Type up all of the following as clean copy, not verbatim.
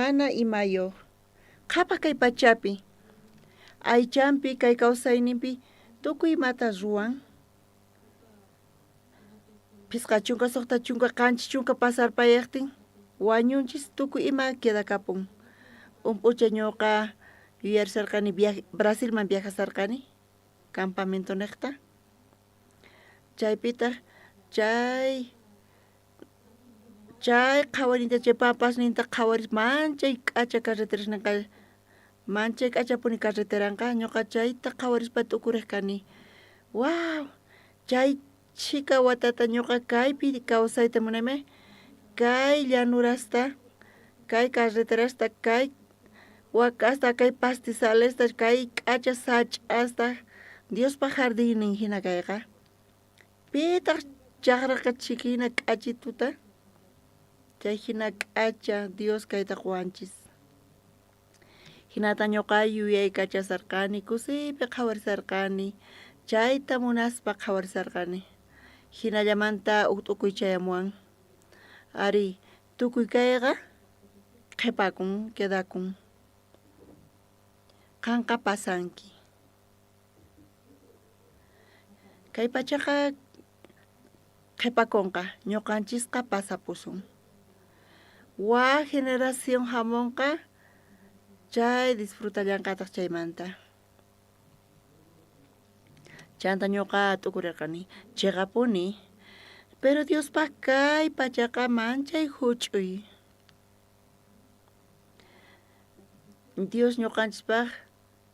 mana imayoj. Qhapaj kay pachapi, aychanpi kay kawsayninpi tukuy imata ruwan. 50, 60, 70 pasarpayajtin wañunchis tukuy ima quedakapun. Un p'ucha ñuqa yuyarisarqani Brasilman viajasarqani campamento nejta. Chaypitaj chay chay qhawarinta chay pampasninta qhawaris manchay k'acha carreterasninqa manchay k'achapuni carreteranqa ñuqa chayta qhawarispa t'ukurej kani waw chay chhika watata ñuqa kaypi kawsayta munayman kay llanurasta kay carreterasta kay wakasta kay pastizalesta kay k'acha sach'asta Diospa jardinnin jina kayqa pitaq chajraqa chhika jina k'achituta chay jina k'acha Dios kayta qowanchis. Jinata ñuqa yuyaykachasarqani kusiypi qhawarisarqani chayta munaspa qhawarisarqani jinallamanta uj t'ukuy chayamuwan arí tukuy kayqa qhepakun quedakun qanqa pasanki kay pachaqa qhepakonqa ñuqanchisqa pasapusun waj generación jamonqa chay disfrutallanqataj chaymanta. Chanta ñuqa t'ukurerqani cheqapuni pero Diospaj kay pachaqa manchay juch'uy. Dios ñuqanchispaj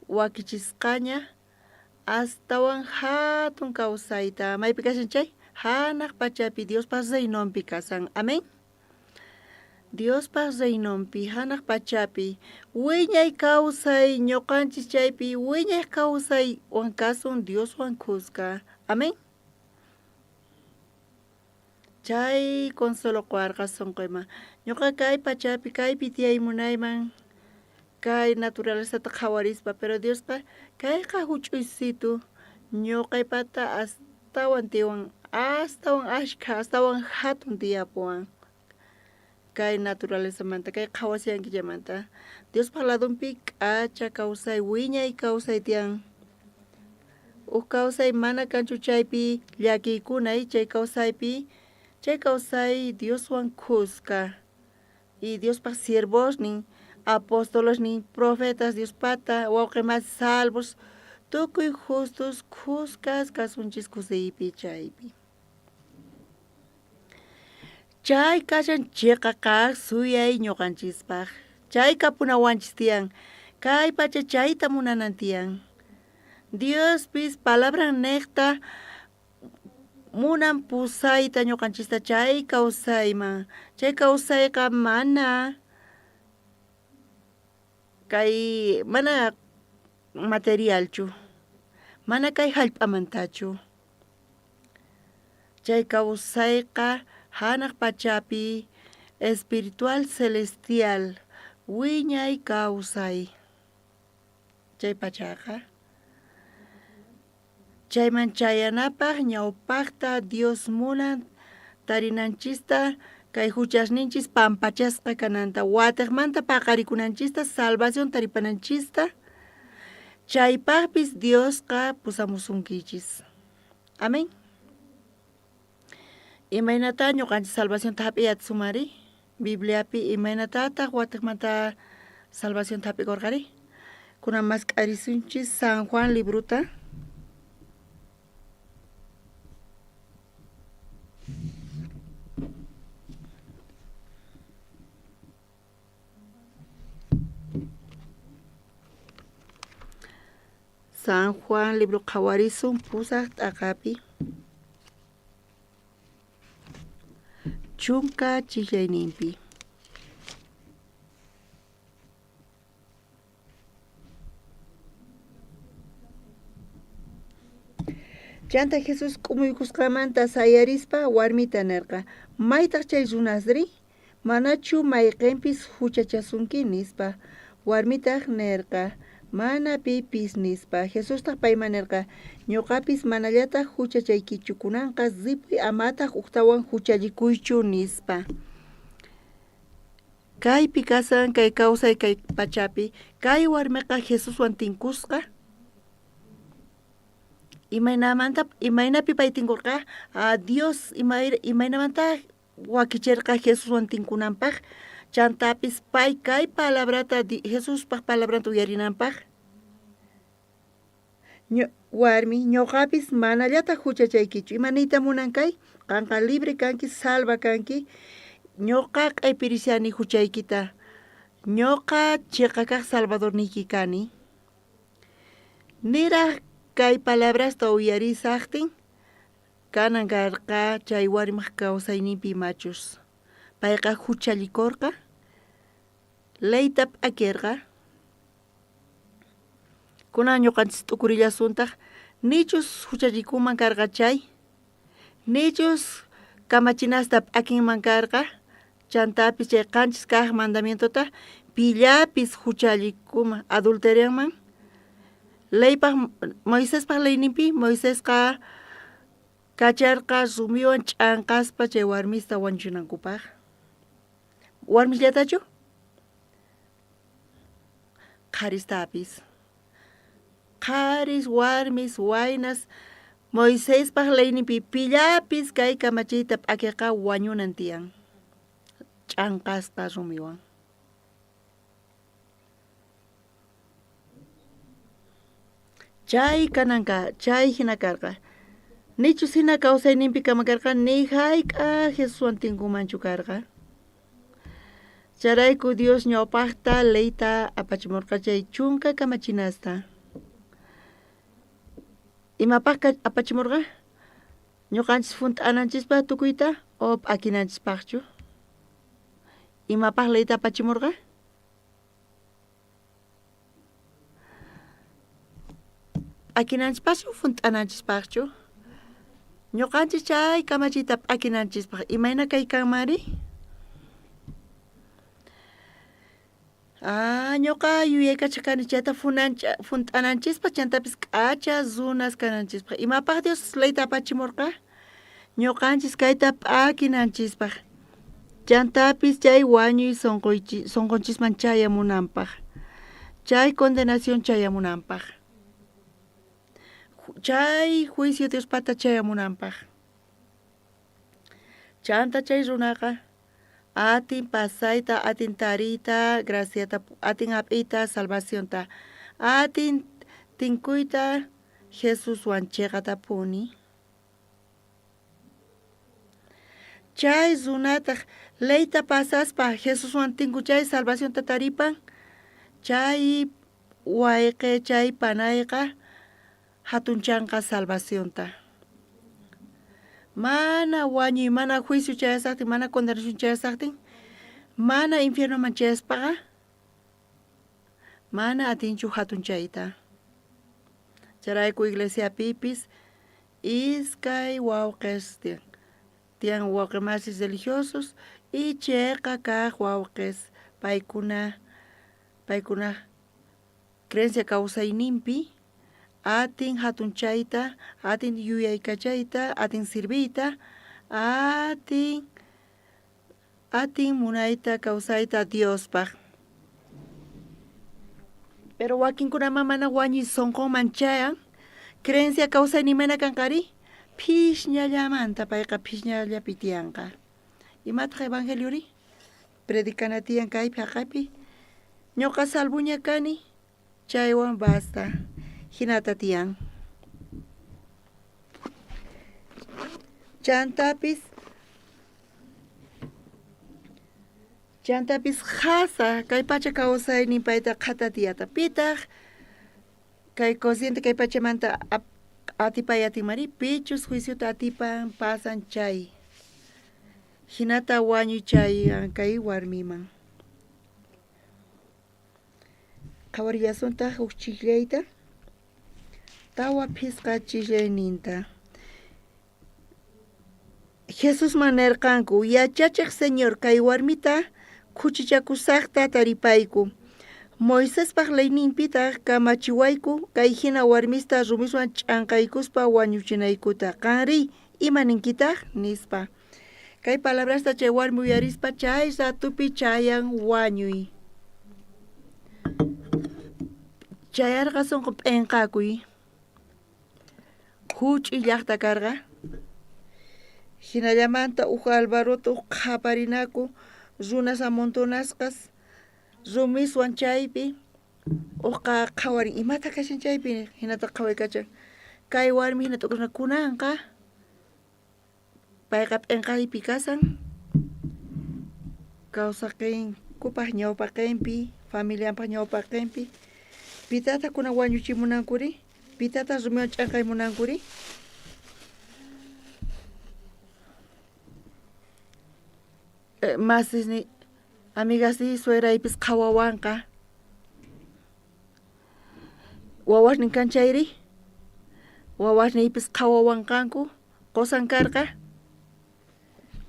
wakichisqaña astawan jatun kawsayta. Maypi kashan chay? Janaj pachapi Diospa reinonpi kasan. Amén. Diospa reinonpi janaj pachapi wiñay kawsay ñuqanchis chaypi wiñay kawsaywan kasun Dioswan khuska. Amén. Chay consuelo qowarqa sonqoyman. Ñuqa kay pachapi kaypi tiyay munayman kay naturalezata qhawarispa, pero Diosqa kayqa juch'uysitu ñuqaypata astawan tiwan, astawan ashkha, astawan jatun tiyapuwan kay naturalezamanta, kay qhawashankichikmanta. Diospa ladonpi k'acha kawsay, wiñay kawsay tiyan. Uj kawsay mana kanchu chaypi llakiykunay chay kawsaypi, chay kawsay Dioswan khuska y Diospaj siervosnin, apostolesnin, profetas Diospata, wawqe masi salvos, tukuy justos khuskas kasunchis kusiypi chaypi. Chay kashan cheqa kaj suyay ñuqanchispaj. Chay kapunawanchis tiyan. Kay pacha chayta munanan tiyan. Diospis palabran nejta munan pusayta ñuqanchista chay kawsayman. Chay kawsayqa mana kay mana materialchu, mana kay jallp'amantachu. Chay kawsayqa janaj pachapi espiritual celestial wiñay kawsay. Chay pachaqa chayman chayanapaj ñawpajta Dios munan tarinanchista kay juchasninchis pampachasqa kananta, watejmanta paqarikunanchista, salvación taripananchista. Chaypajpis Diosqa pusamusunkichis. Amén. Imaynatá ñuqanchis salvacionta jap'iy atisunmanri? Bibliapi imaynatataj watejmanta salvacionta jap'ikorqari? Kunan mask'arisunchis San Juan librota. San Juan libro qhawarisun pusaj t'aqapi chunka chijllayninpi. Chanta Jesús k'umuykusqanmanta sayarispa warmita nerqa, Maytaj chay runasri? Manachu mayqenpis juchachasunki? nispa. Warmitaj nerqa, Mana pipis, nispa. Jesustaj payman nerqa, Ñoqapis manallataj juchachaykichu, kunanqa ripuy amataj ujtawan juchallikuychu, nispa. Kaypi kasan kay kawsay kay pachapi, kay warmeqa Jesuswan tinkusqa. Imaynamanta imaynapi pay tinkurqa? Ah, Dios imaynamanta wakicherqa Jesuswan tinkunanpaj? Chantapis pay kay palabrata Jesuspaj palabranta uyarinanpaj. Warmi, ñoqapis manallataj juchachaykichu. Ima niyta munan kay? Qanqa libre kanki, salva kanki. Ñoqa q'epirishani juchaykita. Ñoqa cheqa kaj salvadorniyki kani. Niraj kay palabrasta uyarisajtin, kanan karqa chay warmej kawsayninpi imachus. Payqa juchallikorqa, leyta p'akerqa. Kunan ñoqanchis t'ukurillasuntaj, nichus juchallikunman karqa chay, nichus kamachinasta p'akinman karqa, chantapis chay qanchis kaj mandamientota pillapis juchallikunman, adulterianman, leypaj Moisespaj leyninpi, Moisesqa kacharqa rumiwan ch'anqaspa chay warmista wañuchinankupaj. Warmisllatachu? Qharistapis. Qharis, warmis, waynas, Moisespaj leyninpi pillapis kay kamachiyta p'akeqa wañunan tiyan, ch'anqasqa rumiwan. Chay kananka, chay jina karqa. Nichus jina kawsayninpi kama karqa, ni jayk'aj Jesuswan tinkunmanchu karqa. Chayrayku Dios ñawpajta leyta apachimorqa chay chunka kamachinasta. Imapaj apachimorqa? Ñoqanchis junt'ananchispaj tukuyta o p'akinanchispajchu? Imapaj leyta apachimorqa? P'akinanchispaqchu junt'ananchispaqchu? Ñuqanchik chay kamachiyta p'akinanchispaq imayna kay kanmanri? Ah, ñuqa yuyaykachaj kani chayta junt'ananchispaq chantapis k'acha runas kananchispaq. Imapaq Dios leyta apachimurqa? Ñuqanchis kayta p'akinanchispaq. Chantapis chay wañuy sonqonchisman chayamunanpaj, chay condenación chayamunanpaj, chay juicio Diospata chayamunanpaj. Chanta chay runaqa atin pasayta, atin tariyta graciata, atin jap'iyta salvacionta, atin tinkuyta Jesuswan cheqatapuni. Chay runataj leyta pasaspa Jesuswan tinku chay salvacionta taripan, chay wayqe chay panayqa jatunchanqa salvacionta. Mana wañuy, mana juicio chayasajtin, mana condenación chayasajtin, mana infiernoman chayaspaqa, mana atinchu jatunchayta. Chayrayku iglesiapipis Iskay wawqes tiyan. Tiyan wawqe masis religiosos y cheqa kaq wawqes paykuna paykuna creencia kawsayninpi atin hatunchayta, atin yuyaykachayta, atin sirviyta, atin atin munayta kawsayta Diospaq. Pero wakinkunaman mana wañuy sonqonman chayan, creencia kawsaynin imayna kanqari? Phishñallamanta payqa phishñallapi tiyanqa. Imataq evangeliori? Predicana tiyan kaypi jaqaypi. Ñuqa salvoña kani, chaywan basta. Jinata tiyan. Chantapis Chantapis qhasa kay pacha kawsaynin payta qhatatiyata. Pitaj kay consciente kay pachamanta atipay atinmari? Pichus juiciota atipan pasan chay. Jinata wañuy chay kay warmiman. Qhawarillasuntaj uj chijllayta, tawa phisqa chijllayninta. Jesusman nerqanku, Yachachej Señor, kay warmita khuchichakusajta taripayku. Moisespaj leyninpitaj kamachiwayku kay jina warmista rumiswan ch'anqaykuspa wañuchinaykuta. Qanrí, ima ninkitaj? nispa. Kay palabrasta chay warmi uyarispa chay ratupi chayan wañuy. Chayarqa sonqo p'enqakuy. Juch'uy llajta karqa. Jinallamanta uj albaroto uj qhaparinaku runas amontonasqas rumiswan chaypi ujqa qhawarin imata kashan chaypi jinata qhawaykachan kay warmi jina t'ukusqa kunanqa Payqa p'enqaypi kashan kawsaqenkupaj ñawpaqenpi, familianpaj ñawpaqenpi. Pitataj kunan wañuchimunankuri? Pitataj rumiwan ch'anqaymunankuri? Masisniy, amigasniy, suegraypis qhawawanqa. Wawasnin kan chayri? Wawasniypis qhawawanqanku. Qosan karqa,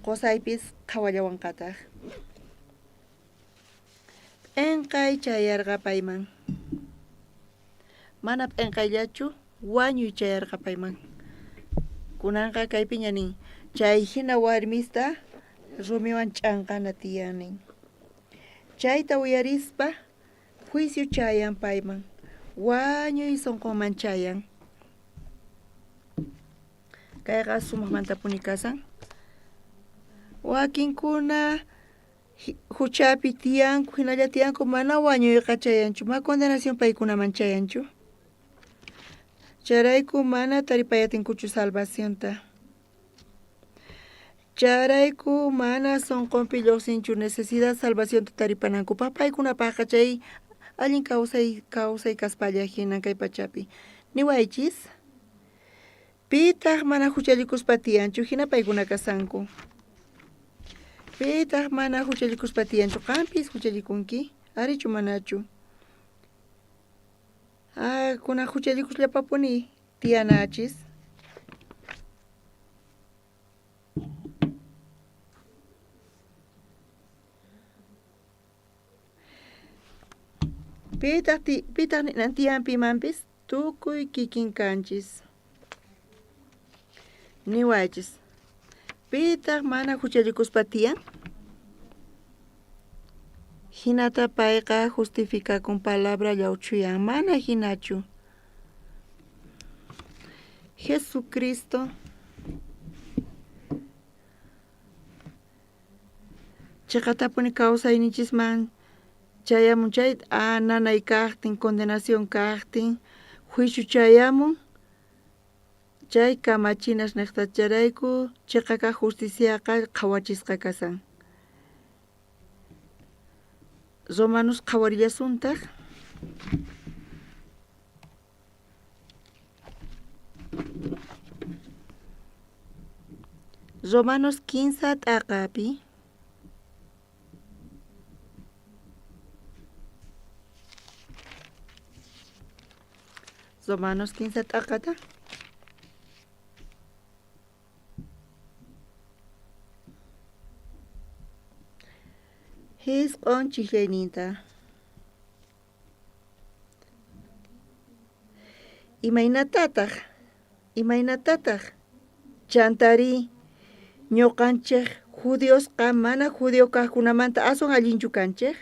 qosaypis qhawallawanqataj. P'enqay chayarqa payman. Mana p'enqayllachu, wañuy chayarqa payman. Kunanqa kaypiña nin, chay jina warmista rumiwan ch'anqana tiyan nin. Chayta uyarispa juicio chayan payman, wañuy sonqonman chayan. Kayqa sumajmantapuni kashan. Wakinkuna juchapi tiyanku, jinalla tiyanku, mana wañuyqa chayanchu, ma condenación paykunaman chayanchu. Chayrayku mana taripayatinkuchu salvacionta. Chayrayku mana sonqonpi llojsinchu necesidad salvacionta taripanankupaj paykunapajqa chay allin kawsay kawsay kaspalla jinan kay pachapi. Niwaychis, pitaj mana juchallikuspa tiyanchu jina paykuna kasanku? Pitaj mana juchallikuspa tiyanchu? Qanpis juchallikunki, arichu manachu? Ah, kunan juchallikusllapapuni tiyanachis. Pitaq pitaq ninan tiyan pimanpis? Tukuy kikin kanchis. Niwaychis. Pitaq mana juchallikuspa tiyan? Jinata payqa justificakun palabra llawchuyan, mana jinachu. Jesucristo cheqatapuni kawsayninchisman chayamun chay a nanay kajtin, condenación kajtin, juicio chayamun chay kamachinas nejta chayrayku cheqa kaj justiciaqa qhawachisqa kashan. Romanos qhawarillasuntaj. Romanos kinsa t'aqapi Romanos kinsa t'aqata Jisq'on chijllayninta Imaynatataj, imaynatataj chantarí ñoqanchej judiosqa mana judío kajkunamanta aswan allinchu kanchej?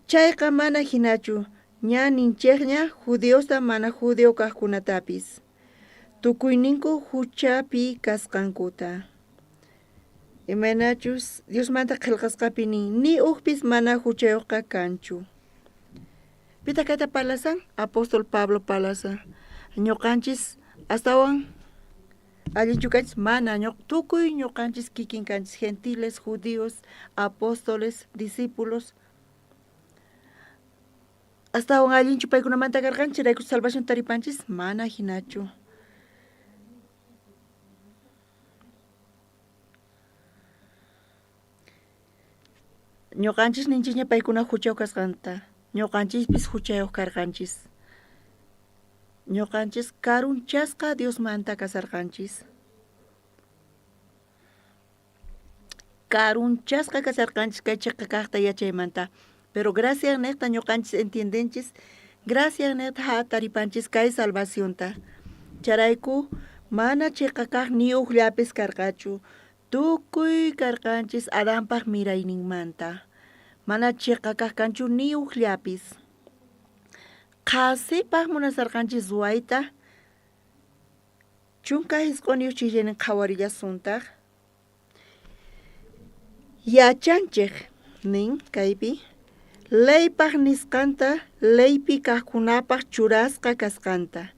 Chayqa mana jinachu, ña ninchejña judiosta mana judío kajkunatapis, tukuyninku juchapi kasqankuta. Imaynachus Diosmanta qhelqasqapi nin, ni ujpis mana juchayojqa kanchu. Pitaq kayta parlasan? Apóstol Pablo parlasan. Ñoqanchis astawan allinchu kanchis? Mana, tukuy ñoqanchis kikin kanchis, gentiles, judíos, apóstoles, discípulos. Astawan allinchu paykunamanta karqanchis, chayrayku salvación taripanchis? Mana jinachu. Ñoqanchis ninchisña paykuna juchayoj kasqanta, ñoqanchispis juchayoj karqanchis. Ñoqanchis karunchasqa Diosmanta kasarqanchis. Karunchasqa kasarqanchis kay cheqa kajta yachaymanta. Pero gracias nejta ñoqanchis entiendenchis, gracias nejta taripanchis kay salvacionta. Chayrayku mana cheqa kaj ni ujllapis karqachu. Tukuy karqanchis Adanpaj mirayninmanta. Mana cheqa kaj kanchu ni ujllapis. Qhasipaj munasarqanchis ruwayta. 19 chillaynin qhawarillasuntaj. Yachanchej, nin kaypi, leypaj nisqanta leypi kajkunapaj churasqa kasqanta.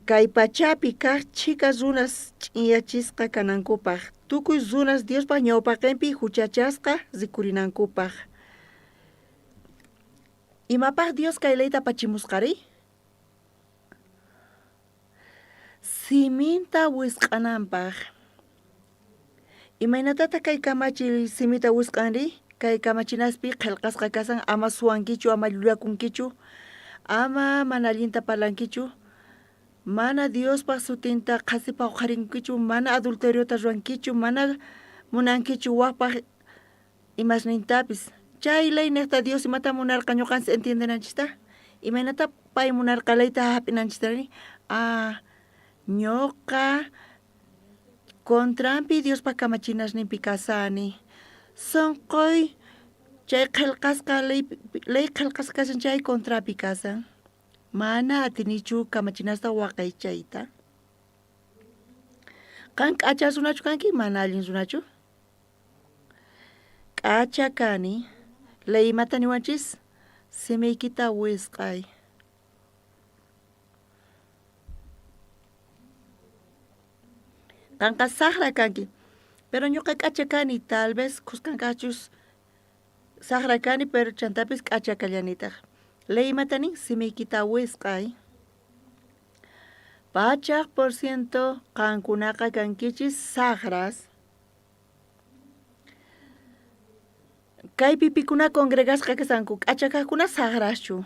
Kay pachapi kaj chhika runas ch'inyachisqa kanankupaj, tukuy runas Diospa ñawpaqenpi juchachasqa rikurinankupaj. Imapaj Dios kay leyta apachimusqari? Siminta wisq'ananpaj. Imaynatataj kay kamachiy simita wisq'anri? Kay kamachinaspi qhelqasqa kashan ama suwankichu, ama llullakunkichu, ama mana allinta parlankichu, mana Diospaj sutinta qhasipaj oqharinkichu, mana adulteriota ruwankichu, mana munankichu wajpaj imasnintapis. Chay leynejta Dios imata munarqa ñoqanchis entiendenanchista? Imaynatá pay munarqa leyta jap'inanchista? Ah, ñoqa Contranpi Diospa kamachinasninpi kasani. Sonqoy chay qhelqasqa ley, ley qhelqasqa kashan chay contrapi kashan. Mana atinichu kamachinasta waqaychayta. Qan k'acha runachu kanki? Mana allin runachu? K'acha kani. Ley imata niwanchis? Simiykita wisq'ay. Qanqa sajra kanki, pero ñuqa k'acha kani, tal vez khuskan kajchus sajra kani, pero chantapis k'acha kallanitaj. Ley imata nin? Simiykita wisq'ay. 100% qankunaqa kankichis sajras. Kaypi pikuna congregasqa kashanku, k'acha kajkuna sajraschu?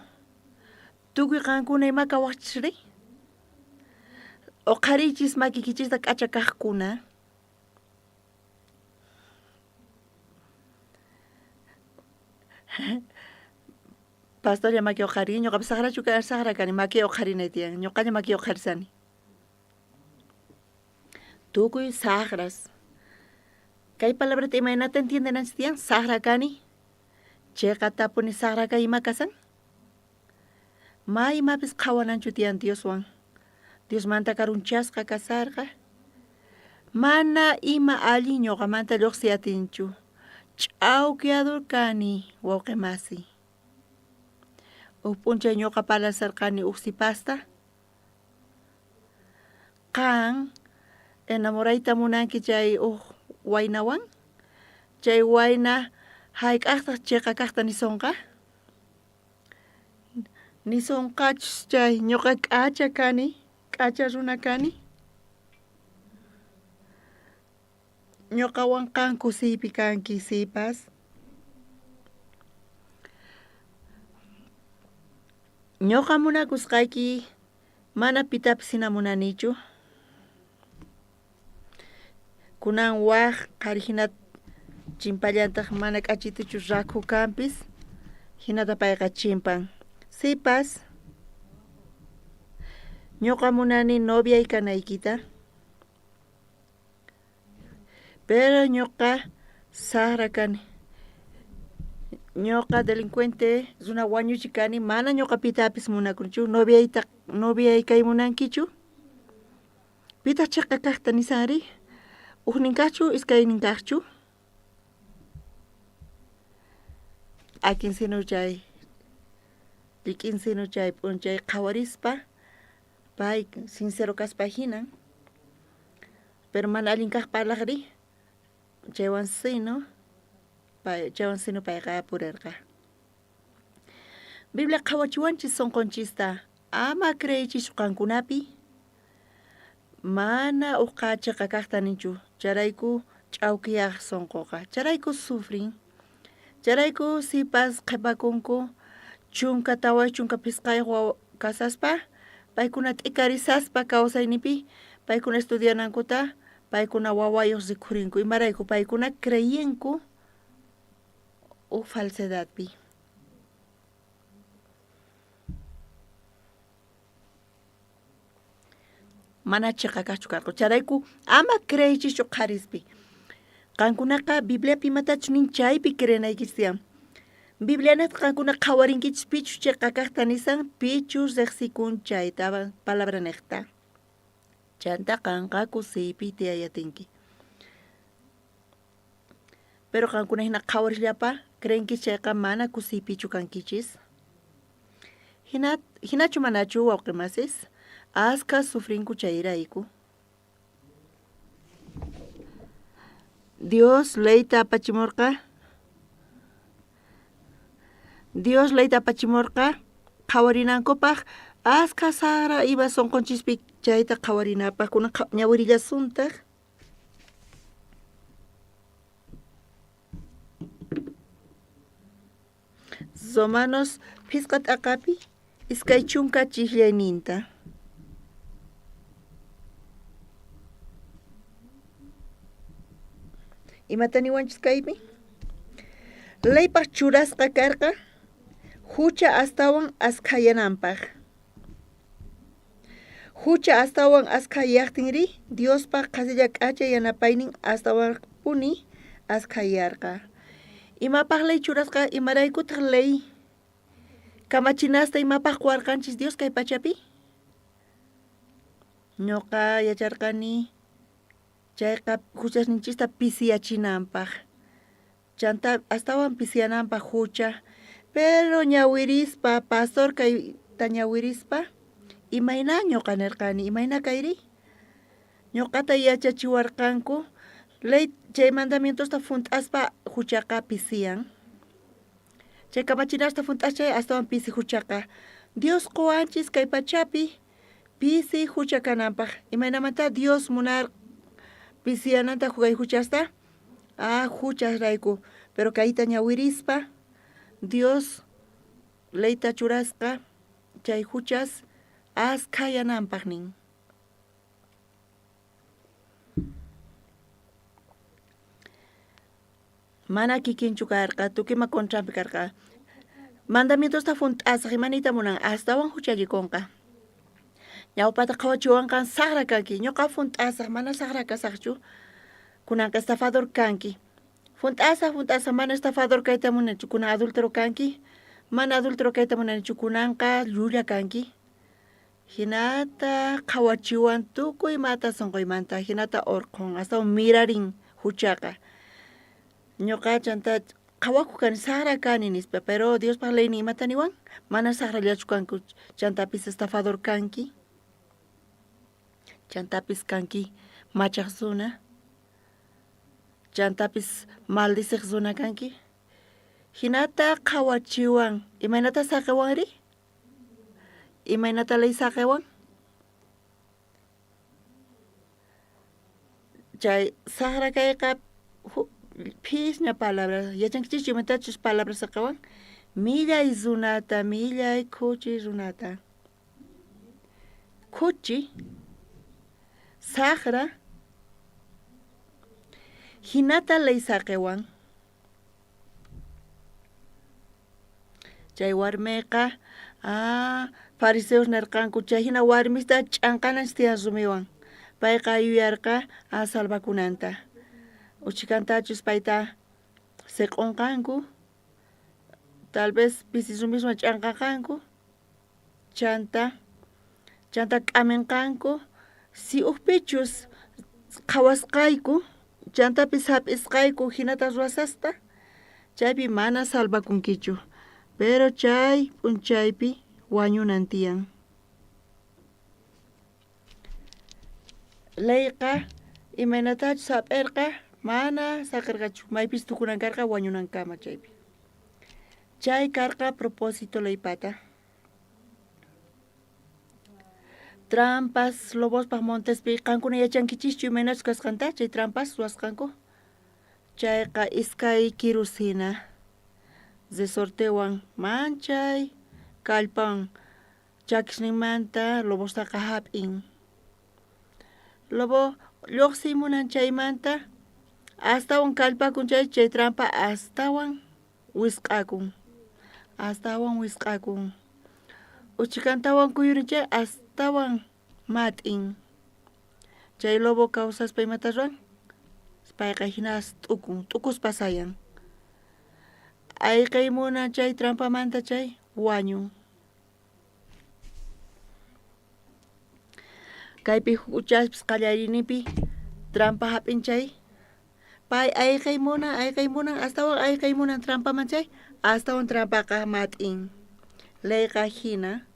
Tukuy qankuna ima kawajchisri? Oqhariychis makiykichista k'acha kajkuna. Pastorlla maki oqharin, ñoqapi sajrachu sajra kani, maki oqharinay tiyan, ñoqalla maki oqharisani. Tukuy sajras. Kay palabrata imaynata entiendenanchis tiyan? Sajra kani. Cheqatapuni sajra kay ima kasan? Ma imapis qhawananchu tiyan Dioswan. Diosmanta karunchasqa kasarqa. Mana ima allin ñoqamanta lloqsiy atinchu. Ch'awkiadur kani, wawqe masi. Uj p'unchay ñoqa parlasarqani uj sipasta. Qan enamorayta munanki chay uj waynawan? Chay wayna jayk'ajtaj cheqa kajta nisonqa? Nisonqachus chay ñoqa k'acha kani, k'acha runa kani. Ñoqawan qan kusiypi kanki, sipas. Ñoqa munakusqayki mana pitapis hina munanichu. Kunan waj qhari hina chimpallantaq mana k'achituchu rakhu kanpis, hinata payqa chimpan. Sipas, ñoqa munani noviay kanaykita. Pero ñoqa sajra kani. Ñoqa delincuente runa wañuchi kani, mana ñoqa pitapis munakunichu, noviayta noviay kay munankichu? Pitaq chiqa kaqta nisanri? Ujnin kaqchu, iskaynin kaqchu? P'akinsinu chay, llik'insinu chay p'unchay qhawarispa, pay sincero kaspa hinan. Pero mana allin kaq parlaqri, chaywan sino, pay, chaywan sino payqa purerqa. Biblia qhawachiwanchis sonqonchista, ama creeychischu qankunapi, mana ujqa cheqa kajta ninchu, chayrayku ch'awkiyaj sonqoqa, chayrayku sufrin, chayrayku sipas qhepakunku 14 15 wawa kasaspa, paykuna t'ikarisaspa kawsayninpi, paykuna estudianankuta, paykuna wawayoj rikhurinku, imarayku paykuna creyenku uj falsedadpi. Mana cheqa kajchu karqa. Chayrayku ama creeychischu qharispi. Qankunaqa Bibliapi imatachus nin chaypi creenaykichis tiyan. Biblianejta qankuna qhawarinkichis pichus cheqa kajta nisan, pichus rejsikun chayta palabranejta. Chanta qanqa kusiypi tiyayatinki. Pero qankuna hina qhawarisllapa creenkis chayqa mana kusiypichu kankichis. Hina, hinachu manachu wawqimasis? Askha sufrinku chayrayku. Dios leyta apachimorqa. Dios leyta apachimorqa qhawarinankupaj askha sajra iba sonqonchispi chayta qhawarinapaj kunan ñawirillasuntaj. Romanos phisqa t'aqapi 20 chijllayninta. Imata niwanchis kaypi? Leypaj churasqa karqa jucha astawan askhayananpaj. Jucha astawan askhayajtinrí, Diospa qhasilla k'acha yanapaynin astawanpuni askhayarqa. Imapaj ley churasqa? Imaraykutaj ley kamachinasta imapaj qowarqanchis Dios kay pachapi? Ñoqa yacharqani chayqa juchasninchista pisiyachinanpaj. Chantá astawan pisiyananpaj jucha. Pero ñawirispa, pastor kayta ñawirispa, imayná ñoqa nerqani, imayná kayri? Ñoqata yachachiwarqanku, ley chay mandamientosta junt'aspa juchaqa pisiyan. Chay kamachinasta junt'as chay astawan pisi juchaqa. Dios qowanchis kay pachapi pisi jucha kananpaj. Imaynamantá Dios munar pisiyananta kay juchasta? Ah, juchasrayku. Pero kayta ñawirispa, Dios leyta churasqa chay juchas askhayananpaj nin. Mana kikinchu karqa, tukuyma contranpi karqa. Mandamientosta junt'asaj, ima niyta munan? Astawan juchallikonqa. Ñawpata qhawachiwanqan sajra kanki, ñoqa junt'asaj, mana sajra kasajchu. Kunanqa estafador kanki. Junt'asaj, junt'asaj, mana estafador kayta munanichu, kunan adúltero kanki. Mana adúltero kayta munanichu, kunanqa llulla kanki. Jinata qhawachiwan tukuy imata sonqoymanta, jinata orqhon, astawan mirarin juchaqa. Ñoqa chantá qhawakoj kani, sajra kani nispa, pero Diospaj leynin imata niwan? Mana sajrallachu kanku, chantapis estafador kanki, chantapis kanki machaj runa, chantapis maldicej runa kanki. Jinata qhawachiwan, imaynata saqewanri? Imaynata ley saqewan? Chay sajra kayqa phisña palabra. Yachankichischu imatachus palabra saqewan? Millay runata, millay khuchi runata. Khuchi, sajra, jinata ley saqewan. Chay warmeqa fariseos nerqanku chay jina warmista ch'anqananchis tiyan rumiwan. Payqa yuyarqa salvakunanta. Uchikantachus payta seq'onqanku, tal vez pisi rumiswan ch'anqanqanku, chanta chanta k'amenqanku. Si ujpichus qhawasqayku, chantapis jap'isqayku jinata ruwasaspa, chaypi mana salvakunkichu. Pero chay p'unchaypi wañunan tiyan. Leyqa imaynatachus jap'erqa, mana saqerqachu, maypis tukunan karqa wañunankama chaypi. Chay karqa propósito leypata. Trampas lobospaj montespi qankuna yachankichischu imaynachus kasqanta chay trampas ruwasqanku? Chayqa iskay kirus hina resortewan manchay kallpan chakisninmanta lobostaqa hap'in. Lobo lloqsiy munan chaymanta astawan kallpakun chay chay trampa astawan wisq'akun, astawan wisq'akun. Uchikantawan kuyurin chay astawan mat'in. Chay lobo kawsaspa imata ruwan? Payqa jinas t'ukun, t'ukuspa sayan. Ayqey munan chay trampamanta chay wañun. Kaypi huchaspis qallariyninpi trampa hap'in chay pay ayqey munan, ayqey munan, astawan ayqey munan trampaman chay astawan trampaqa mat'in. Leyqa hina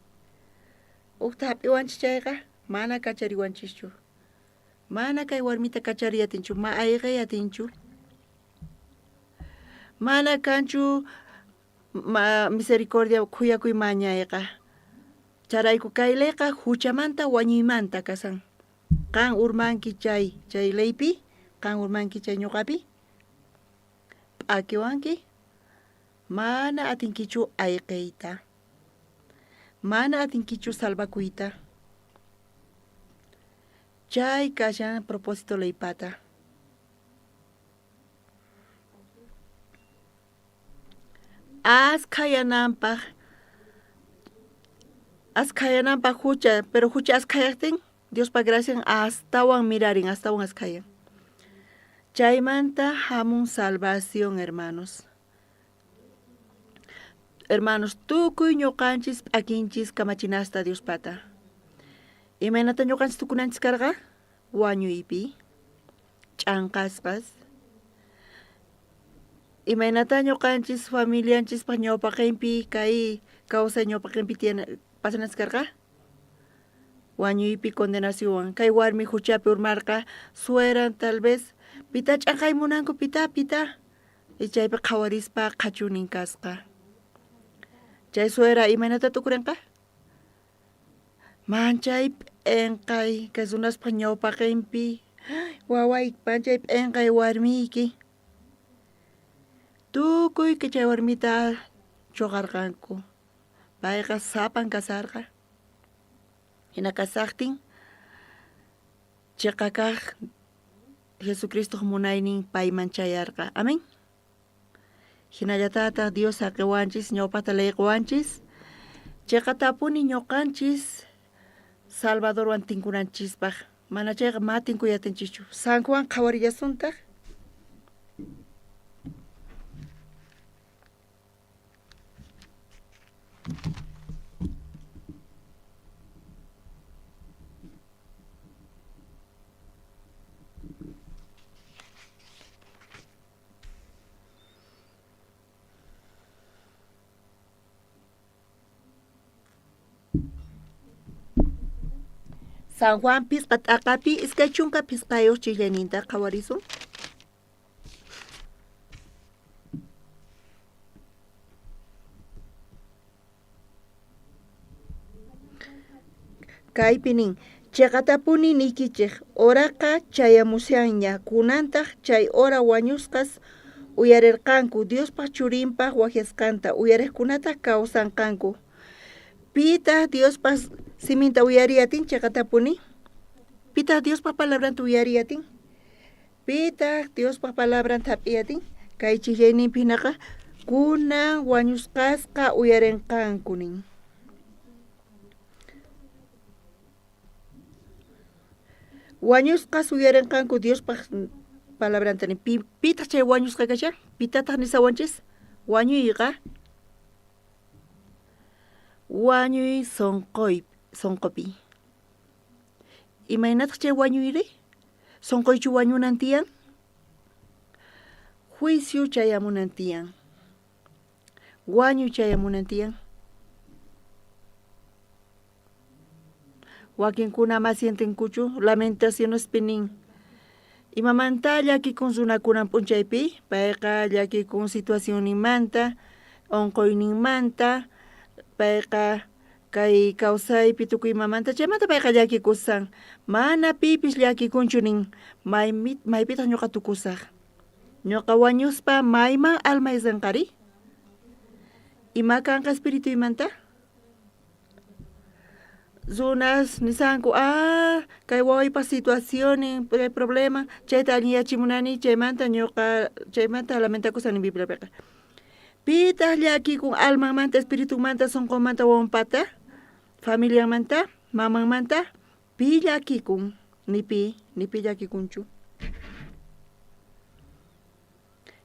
ujta hap'iwanchis chayqa mana kachariwanchischu. Mana kay warmita kachariy atinchu, ma ayqey atinchu. Mana kanchu ma misericordia khuyakuy mañayqa. Charayku kay leyqa huchamanta wañuymanta kasan. Qan urmanki chay chay leypi, qan urmanki chay ñuqapi, p'akiwanki, mana atinkichu ayqeyta. Mana atinkichu salvakuyta. Chay kashan propósito leypata. Askhayananpaj askhayananpaj hucha, pero hucha askhayajtin Diospa gracian astawan mirarin, astawan askhayan. Chaymanta hamun salvación, hermanos. Hermanos, tukuy ñuqanchis p'akinchis kamachinasta Diospata. Imaynata ñuqanchis tukunanchis karqa? Wañuypi, ch'anqasqas. Imaynatá ñuqanchis familianchispaq ñawpaqinpi kay kawsay ñawpaqinpi tiyana pasananchis karqa? Wañuypi condenacionwan. Kay warmi huchapi urmarqa, sueran tal vez pita ch'anqay munanku pita pita y chaypi qhawarispa qhachunin kasqa. Chay suera imaynata tukurinqa? Manchay p'enqay kay runaspaj ñawpaqenpi waway manchay p'enqay warmiyki. Tukuy chay warmita choqarqanku. Payqa sapan kasarqa. Jina kasajtin cheqa kaj Jesucristoj munaynin payman chayarqa. Amén. Jinallatataj Dios saqewanchis, ñawpajta leyqowanchis, cheqatapuni ñoqanchis Salvadorwan tinkunanchispaj. Mana chayqa ma tinkuy atinchischu. San Juan qhawarillasuntaj. San Juan pisqa t'aqapi 25 chijllayninta qhawarisun. Kaypi nin, Cheqatapuni niykichej, horaqa chayamushanña, kunantaj chay hora wañusqas uyarerqanku Diospa Churinpa wajyasqanta, uyarejkunataj kawsanqanku. Pitaj Diospa siminta uyariy atin cheqatapuni? Pitaj Diospa palabranta uyariy atin? Pitaj Diospa palabranta jap'iy atin? Kay chijllayninpi jinaqa kunan wañusqasqa uyarenqanku nin. Wañusqas uyarenqanku Diospa palabranta nin. Pitaj chay wañusqa kashan? Pitataj nisawanchis? Wañuyqa wañuy sonqoy sonqopi. Imaynataj chay wañuyri? Sonqoychu wañunan tiyan? Juicio chayamunan tiyan. Wañuy chayamunan tiyan. Wakinkuna ama sientenkuchu Lamentacionespi nin, Imamantá llakikun runakunan p'unchaypi? Payqa llakikun situacionninmanta, onqoyninmanta, payqa kay kawsaypi tukuy imamanta, chaymanta payqa llakikusan. Mana pipis llakikunchu nin, maypitaq ñuqa tukusaq? Ñuqa wañuspa mayman almay rinqari? Ima kanqa espirituymanta? Runas nisanku, ah, kay wawaypa situacionnin, kay problema, chayta allinyachimunani, chaymanta ñuqa, chaymanta lamentakusani Bibliapiqa. Pitaj llakikun almanmanta, espiritunmanta, sonqonmanta, wawanpata, familianmanta, mamanmanta? Pi llakikun? Ni pi, ni pi llakikunchu.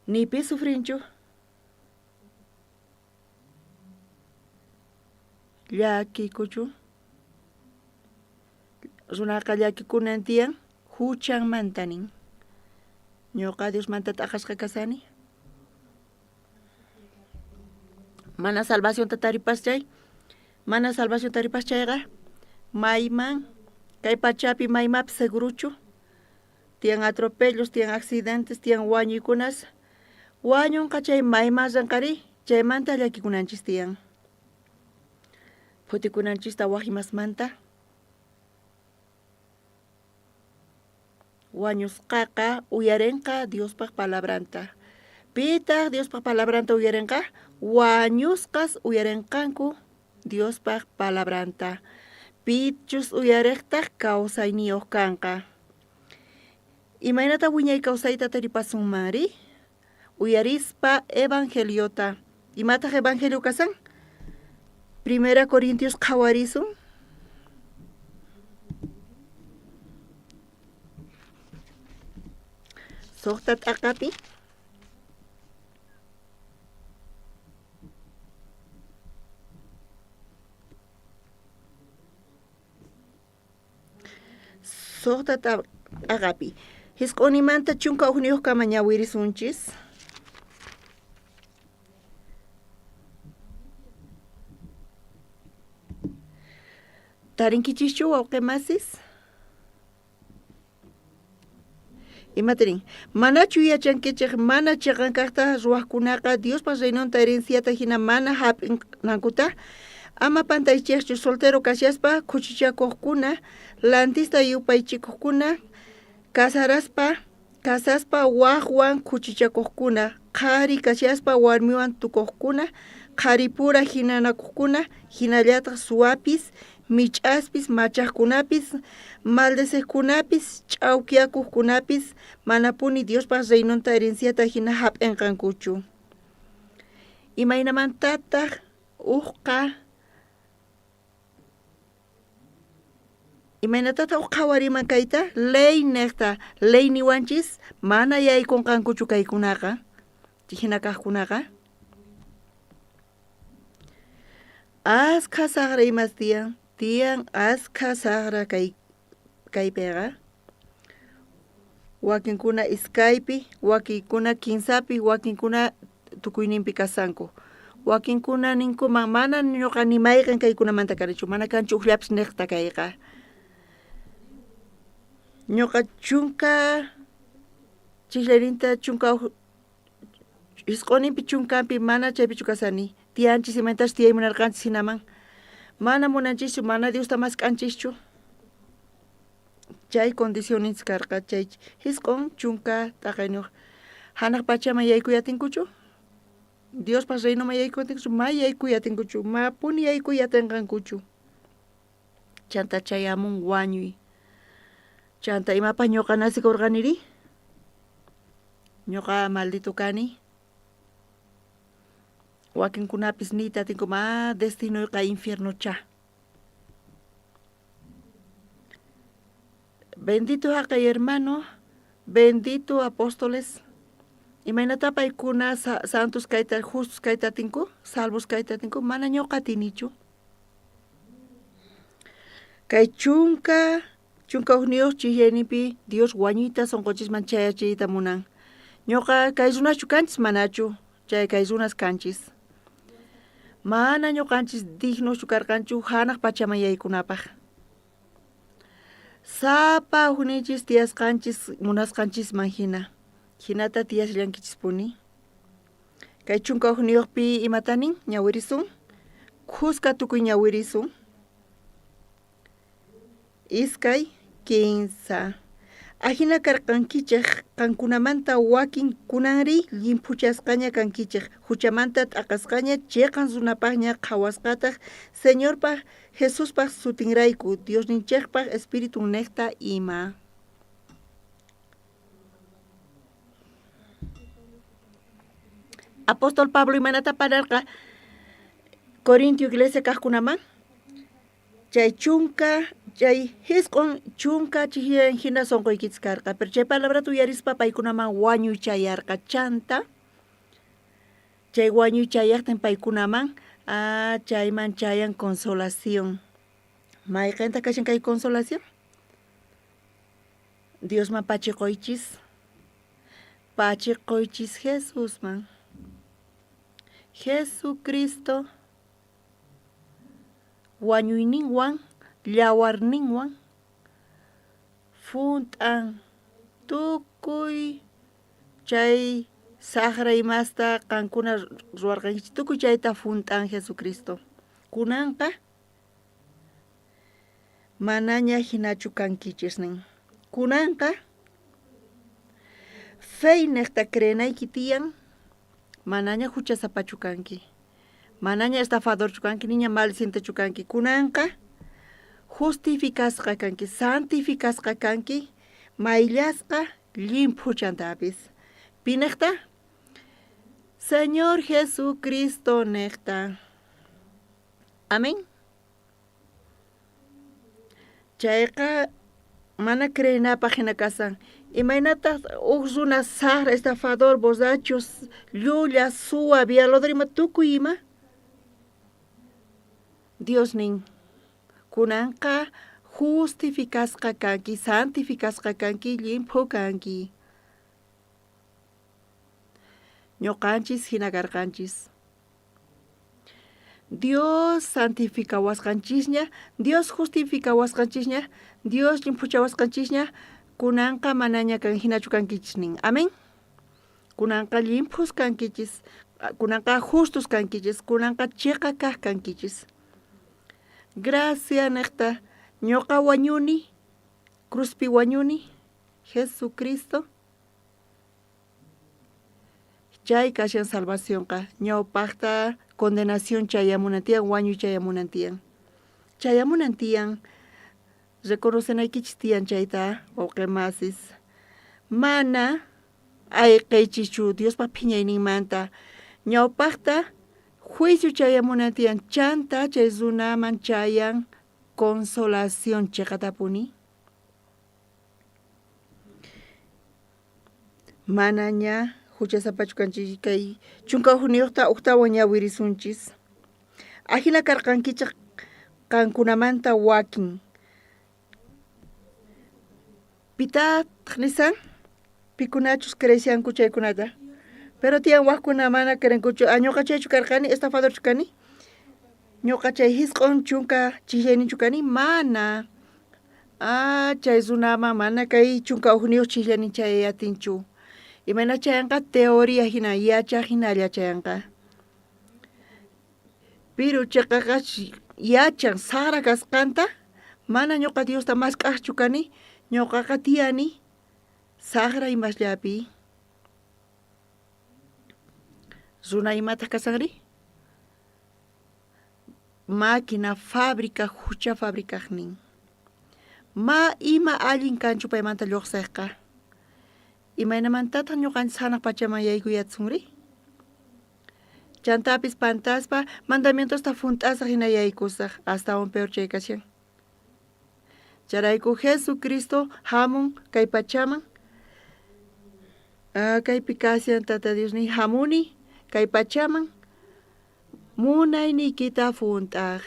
Ni pi sufrinchu. Llakikuchu. Runaqa llakikunan tiyan huchanmanta nin. Ñuqa Diosmanta t'aqasqa kasani. Mana salvacionta taripas chay, mana salvación taripas chayqa, mayman kay pachapi maymapis seguruchu. Tiyan atropellos, tiyan accidentes, tiyan wañuykunas. Wañunqa chay mayman rinqarí, chaymanta llakikunanchis tiyan. Phutikunanchista waj imasmanta. Wañusqaqa uyarenqa Diospaj palabranta. Pitaj Diospaj palabranta uyarenqa? Wañusqas uyarenqanku Diospaj palabranta. Pichus uyarejtaj kawsayniyoj kanqa. Imaynata wiñay kawsayta taripasunmanri? Uyarispa evangeliota. Imataj evangelio kasan? Primera Corintios qhawarisun. Sojta t'aqapi. Sojta t'aqapi. Jisq'onimanta 11kama ñawirisunchis. Tarinkichischu wawqe masis? Imata nin? Manachu yachankichej mana cheqan kajta ruwajkunaqa Diospa reinonta herenciata jina mana jap'inankuta? Ama pantaychejchu soltero kashaspa khuchichakojkuna, lantista yupaychikojkuna, casaraspa, casaspa wajwan khuchichakojkuna, qhari kashaspa warmiwan tukojkuna, qharipura jinanakojkuna, jinallataj suwapis, mich'aspis, machajkunapis, maldecejkunapis, ch'aukiyakojkunapis manapuni Diospa reinonta herenciata jina jap'enqankuchu. Imaynamantataj ujqa Imaynatataj uj qhawariman kayta? Ley nejta, ley niwanchis mana yaykonqankuchu kaykunaqa, jina kajkunaqa. Askha sajra imas tiyan, tiyan askha sajra kay kaypeqa. Wakinkuna iskaypi, wakinkuna kinsapi, wakinkuna tukuyninpi kasanku. Wakinkuna ninkuman mana ñuqa ni mayqen kaykunamanta kanichu, mana kanchu ujllapis niqta kayqa. Ñuqa chunka chijllayninta chunka uj Jisq'oninpi chunkanpi mana chaypichu kasani. Tiyanchis imaynatachus tiyay munarqanchis jinaman. Mana munanchischu, mana Diosta mask'anchischu. Chay condicionninchis karqa chay 90 t'aqayniyuq. Janaq pachaman yaykuy atinkuchu? Diospa reinoman yaykuy atinkuchu? Ma yaykuy atinkuchu, mapuni yaykuy atinqankuchu. Chanta chayamun wañuy. Chanta imapaj ñuqa nacikurqaniri? Ñuqa maldito kani. Wakinkunapis niyta atinkuman, ah, destinoyqa infiernochá. Bendito jaqay hermano, bendito apóstoles. Imaynatá paykuna santos kayta, justos kayta atinku, salvos kayta atinku, mana ñuqa atinichu. Kay 11 chijyayninpi Dios wañuyta sonqonchisman chayachiyta munan. Ñuqa kay runaschu kanchis manachu, chay kay runas kanchis. Mana ñuqanchis dignoschu karqanchu janaq pachaman yaykunapaq. Sapa ujninchis tiyasqanchis munasqanchisman jina, jinata tiyashallankichispuni. Kay 11pi imata nin? Ñawirisun. Khuska tukuy ñawirisun. Iskay, kinsa. Ajina karqankichej qankunamanta wakin kunanrí llimphuchasqaña kankichej, juchamanta t'aqasqaña, cheqan runapajña qhawasqataj Señorpaj Jesuspaj sutinrayku, Diosninchejpaj Espiritunnejta ima. Apóstol Pablo imaynatá pararqa Corintio iglesia kajkunaman? Chay chunka, chay 90 chijillan jina sonqoykichis karqa, pero chay palabrata uyarispa paykunaman wañuy chayarqa. Chanta. Chay wañuy chayajtin paykunaman, ah, chayman chayan consolación. Mayqentaq kashan kay consolación? Diosman pachiqoychis. Pachiqoychis Jesusman. Jesucristo wañuyninwan, llawarninwan junt'an tukuy chay sajra imasta qankuna ruwarqankichis, tukuy chayta junt'an Jesucristo. Kunanqa manaña jinachu kankichis nin. Kunanqa feynejta creenayki tiyan, manaña juchasapachu kanki, manaña estafadorchu kanki, niña maldicientechu kanki. Kunanqa justificasqa kanki, santificasqa kanki, mayllasqa llimphu chantapis. Pinejta? Señor Jesucristo nejta. Amén. Chayqa mana creenapaj jina kashan. Imaynataj uj runa sajra, estafador, borracho, llulla, suwa, violador ima tukuy ima? Dios nin, kunanqa justificasqa kanki, santificasqa kanki, llimphu kanki. Ñoqanchis jina karqanchis. Dios santificawasqanchisña, Dios justificawasqanchisña, Dios llimphuchawasqanchisña, kunanqa manaña kan jinachu kankichis nin. Amén. Kunanqa llimphus kankichis, kunanqa justos kankichis, kunanqa cheqa kaq kankichis. Gracia neqta ñoqa wañuni, cruzpi wañuni, Jesucristo. Chay kashan salvacionqa. Ñawpajta condenación chayamunan tiyan, wañuy chayamunan tiyan. Chayamunan tiyan, reconocenaykichis tiyan chayta, wawqe masis. Mana ayqeychischu Diospa phiñayninmanta. Ñawpajta juicio chayamunan tiyan, chanta chay runaman chayan consolación cheqatapuni. Manaña juchasapachu kanchis kay 11ta ujtawan ñawirisunchis. Ajina karqankichej qankunamanta wakin. Pitataq nisan? Pikunachus creeshanku chaykunata. Pero tiyan wajkuna mana creenkuchu. Ah, ñoqa chaychu karqani, estafadorchu kani? Ñoqa chay 90 chijllayninchu kani? Mana. Ah, chay runaman mana kay 11 chijllanin chay atinchu. Imayna chayanqa teoría hina, yachaq hinalla chayanqa. Pero cheqaqa yachan sara kasqanta, mana ñoqa Diosta mask'aqchu kani, ñoqaqa tiyani saqra imasllapi. Runa imataq kasanri? Máquina, fábrica, hucha fabricaqnin. Ma ima allin kanchu paymanta lluqsiqqa. Imaynamantataq ñuqanchis hanaq pachaman yaykuyatsunri? Chantapis pantaspa mandamientosta junt'asaq hina yaykusaq, astawan peor chay kashan. Chayrayku Jesucristo hamun kay pachaman. Ah, kaypi kashan Tata Diosniy hamuni kay pachaman munayniykita junt'aq.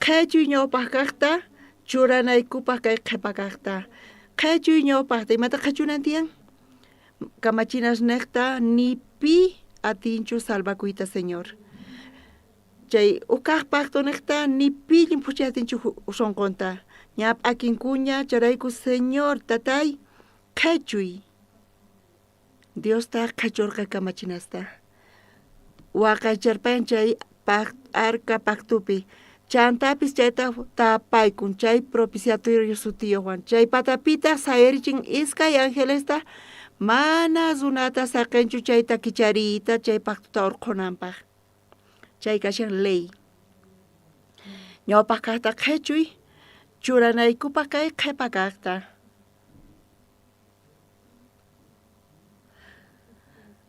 Qhechuy ñawpaq kaqta churanaykupaq kay qhepa kaqta. Qhechuy ñawpaqta, imata qhechunan tiyan? Kamachinas neqta ni pi atinchu salvakuyta Señor. Chay uj pacto neqta ni pi llimphuchay atinchu sonqonta. Ña p'akinkuña chayrayku Señor tatay qhechuy. Diosta qhechorqa kamachinasta. Waqaycharpayan chay arca pactopi. Chantapis chayta tapaykun chay propiciatorio sutiyojwan. Chay patapitaq sayarichin iskay angelesta mana runata saqenchu chayta kichariyta chay pactota urqhunanpaq. Chay kashan ley. Ñawpaq kaqta qhechuy churanaykupaq kay qhepa kaqta.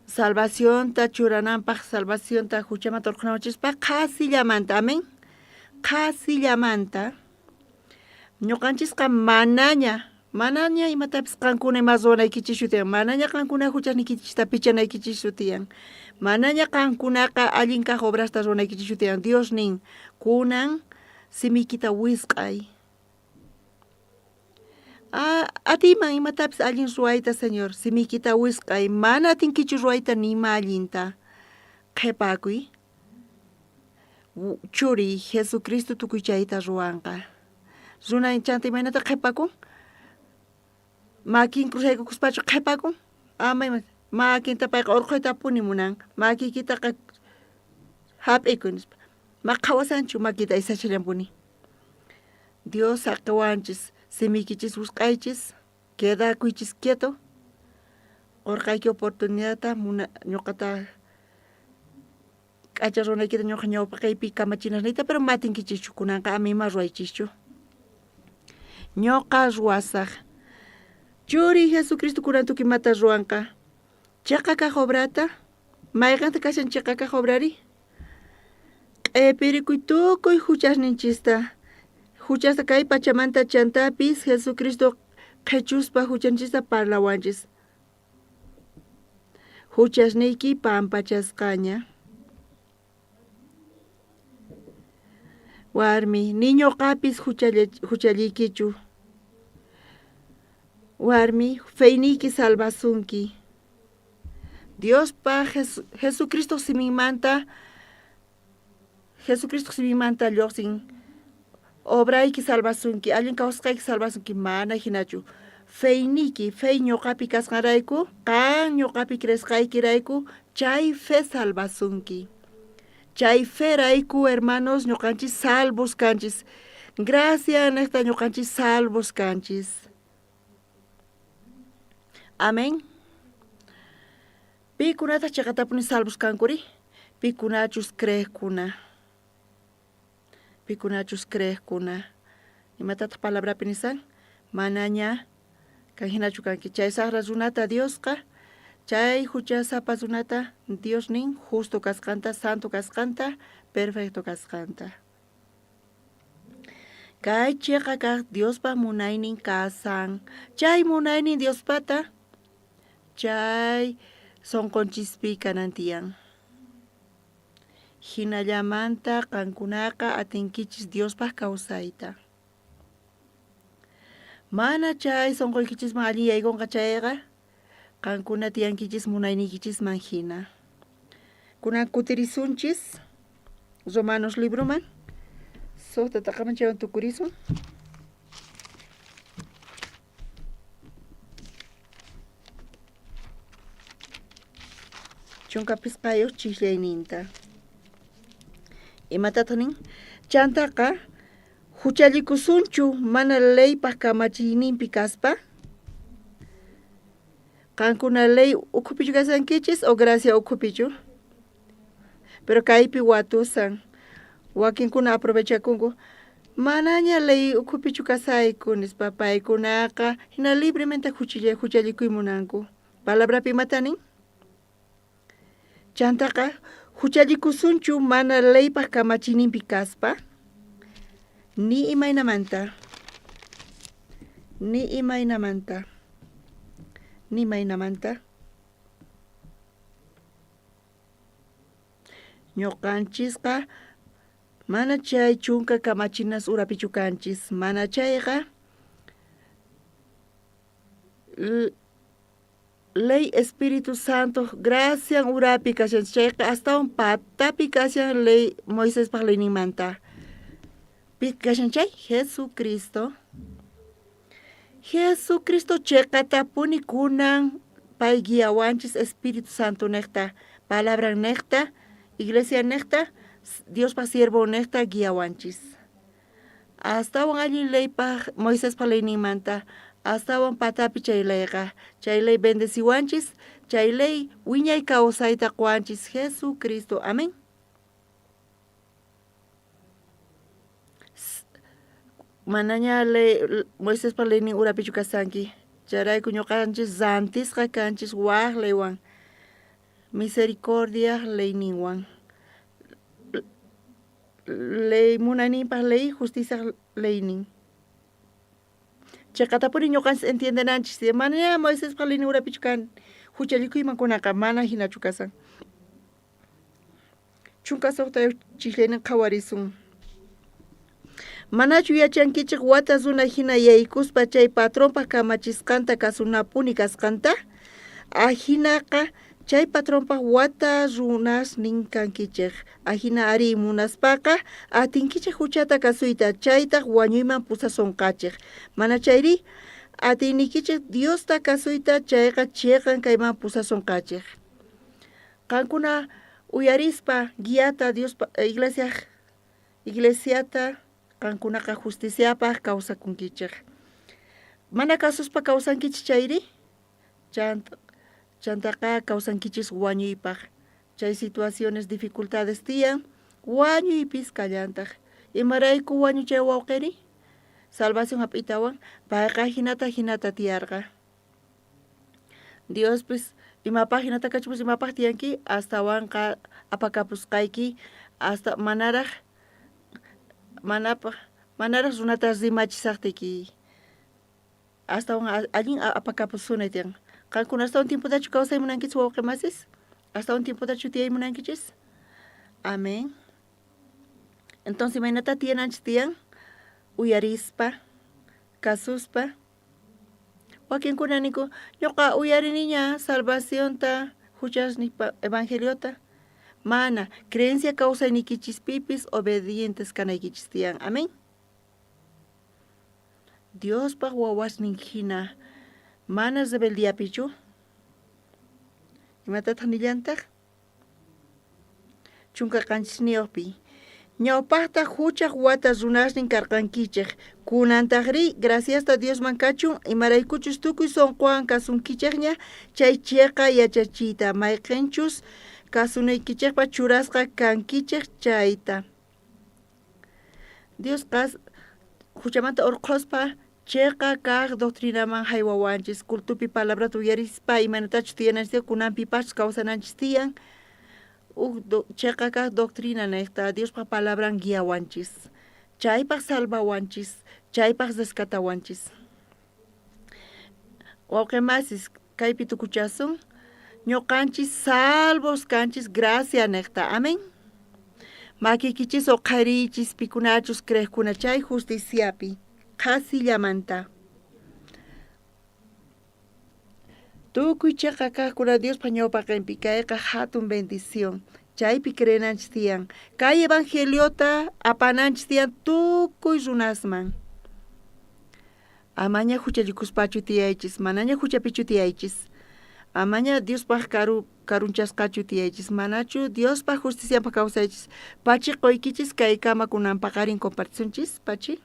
Salvacionta churananpaq, salvacionta huchamanta urqhunawanchispaq qhasillamanta, amén. Qhasillamanta. Ñuqanchisqa manaña Manaña imatapis qankuna ima ruwanaykichischu tiyan, manaña qankuna juchasniykichista pichanaykichishchu tiyan, manaña qankunaqa allin kaj obrasta ruwanaykichischu tiyan. Dios nin, kunan simiykita wisq'ay. Atiyman imatapis allin ruwayta, Señor, simiykita wisq'ay, mana atinkichu ruwayta nima allinta. Qhepakuy. Churiy Jesucristo tukuy chayta ruwanqa. Runa chanta imaynata qhepakun? Makin cruzaykukuspachu qhepakun? Ama ima makinta payqa orqhoytapuni munan. Makiykitaqa hap'ikuy nispa. Ma qhawasanchu makita aysashallanpuni. Dios saqewanchis, simiykichis wisq'aychis, quedakuychis quieto. Qorqayki oportunidadta muna ñoqata K'acha runaykita ñoqa ñawpaqeypi kamachinasniyta, pero matinkichischu kunanqa ama ima ruwaychischu. Ñoqa ruwasaj. Churiy Jesucristo kunan tukuy imata ruwanqa. Cheqa kaj obrata, mayqenta kashan cheqa kaj obrari? Q'epirikuy tukuy juchasninchista. Juchasta kay pachamanta chantapis Jesucristo qhechuspa juchanchista parlawanchis. Juchasniyki pampachasqaña. Warmi, ni ñoqapis juchalliykichu. Warmi, feyniyki salvasunki. Diospa Jesucristoj siminmanta Jesucristoj siminmanta llojsin obrayki salvasunki, allin kawsasqayki salvasunki, mana jinachu. Feyniyki, fey ñoqapi kasqanrayku, qan ñoqapi creesqaykirayku, chay fe salvasunki. Chay ferayku, hermanos, ñoqanchis salvos kanchis. Gracia nejta ñoqanchis salvos kanchis. Amén. Pikunataj cheqatapuni salvos kankuri? Pikunachus creejkuna. Pikunachus creejkuna. Imatataj palabrapi nisan? Manaña kan jinachu kanki. Chay sajra runata Diosqa, chay juchasapa runata Dios nin justo kasqanta, santo kasqanta, perfecto kasqanta. Kay cheqa kaj Diospa munaynin kasan. Chay munaynin Diospata chay sonqonchispi kanan tiyan. Jinallamanta qankunaqa atinkichis Diospaj kawsayta. Mana chay sonqoykichisman allin yaykunqa chayqa, qankuna tiyankichis munayniykichisman jina. Kunan kutirisunchis Romanos libroman, sojta t'aqaman chaywan tukurisun. 15 chijllayninta. Imatataq nin? Chantaqa juchallikusunchu mana leypaj kamachiyninpi kaspa? Qankuna ley ukhupichu kashankichis o gracia ukhupichu? Pero kaypi watusan wakinkuna aprovechakunku manaña ley ukhupichu kasayku nispa paykunaqa hina libremente juchallikuy munanku. Palabrapi imata nin? Chantaqa juchallikusunchu mana leypaj kamachiyninpi kaspa? Ni imaynamanta. Ni imaynamanta. Ni imaynamanta. Ñoqanchisqa mana chay chunka kamachinas urapichu kanchis, mana chayqa ley Espíritu Santo gracian urapi kashanchis, chayqa astawan patapi kashan ley Moisespaj leyninmanta. Pi kashan chay? Jesucristo. Jesucristo cheqatapuni kunan pay guiawanchis Espíritu Santo nejta, palabran nejta, iglesia nejta, Diospa siervon nejta guiawanchis. Astawan allin leypaj Moisespa leyninmanta, astawan patapi chay leyqa. Chay ley bendeciwanchis, chay ley wiñay kawsayta qowanchis Jesucristo. Amén. Manaña ley Moisespa leynin urapichu kashanki. Chayrayku ñoqanchis rantisqa kanchis waj leywan, misericordiaj leyninwan. Ley munayninpaj ley, justiciaj leynin. Cheqatapuni ñoqanchis entiendenanchis tiyan. Manaña Moisespa leynin urapichu kan juchallikuyman kunaqa mana jinachu kasan. 16 chisllaynin qhawarisun. Manachu yachankichej wata runa jina yaykuspa chay patronpa kamachisqanta kasunapuni kasqanta? Ajinaqa chay patronpa wata runasnin kankichej. Ajina arí, munaspaqa atinkichej juchata kasuyta, chaytaj wañuyman pusasonqachej. Manachayrí atiyniykichej Diosta kasuyta, chayqa cheqan kayman pusasonqachej. Qankuna uyarispa guiata Diospa iglesiaj iglesiata qankunaqa justiciapaj kawsakunkichej. Mana kasuspa kawsankichej chayrí, chantaqa kawsankichis wañuypaj. Chay situaciones dificultades tiyan, wañuypis kallantaj. Imarayku wañu chay wawqeri? Salvación jap'itawan, payqa jinata jinata tiyarqa. Diospis imapaj jinata kachupus imapaj tiyanki, astawanqa apakapusqayki hasta manaraj manapaj manaraj runata rimachisajtiyki astawan allin apakapusunay tiyan. Qankuna astawan tiempotachu kawsay munankichis wawqe masis? Astawan tiempotachu tiyay munankichis? Amén. Entonces imaynatá tiyananchis tiyan? Uyarispa, kasuspa. Wakinkuna ninku, ñuqa uyariniña salvacionta, juchasnipa evangeliota. Mana, creencia kawsaynikichispipis obedientes kanaykichis tiyan. Amén. Diospaj wawasnin jina mana rebeldiapichu. Imatataj nillantaj? 17niyojpi. Ñawpajta juchaj wata runasnin karqankichej, kunantajrí graciasta Diosman kachun, imaraykuchus tukuy sonqowan kasunkichejña chay cheqa yachachiyta, mayqenchus kasunaykichejpaj churasqa kankichej chayta. Diosqa juchamanta orqhospa cheqa kaj doctrinaman jaywawanchis, cultopi palabrata uyarispa imaynatachus tiyananchis tiyan, kunanpipachus kawsananchis tiyan, uj cheqa kaj doctrina nejta Diospa palabran guiawanchis, chaypaj salvawanchis, chaypaj rescatawanchis. Wawqe masis, kaypi tukuchasun, ñoqanchis salvos kanchis gracia nejta. Amén. Makiykichis oqhariychis pikunachus creejkuna chay justiciapi qhasillamanta. Tukuy cheqa kajkuna Diospa ñawpaqenpi kayqa jatun bendición. Chaypi creenanchis tiyan. Kay evangeliota apananchis tiyan tukuy runasman. Amaña juchallikuspachu tiyaychis, manaña juchapichu tiyaychis. Amaña Diospaj karu karunchasqachu tiyaychis, manachu Diospaj justicianpaj kawsaychis. Pachi qoykichis kaykama kunan paqarin compartisunchis, Pachi.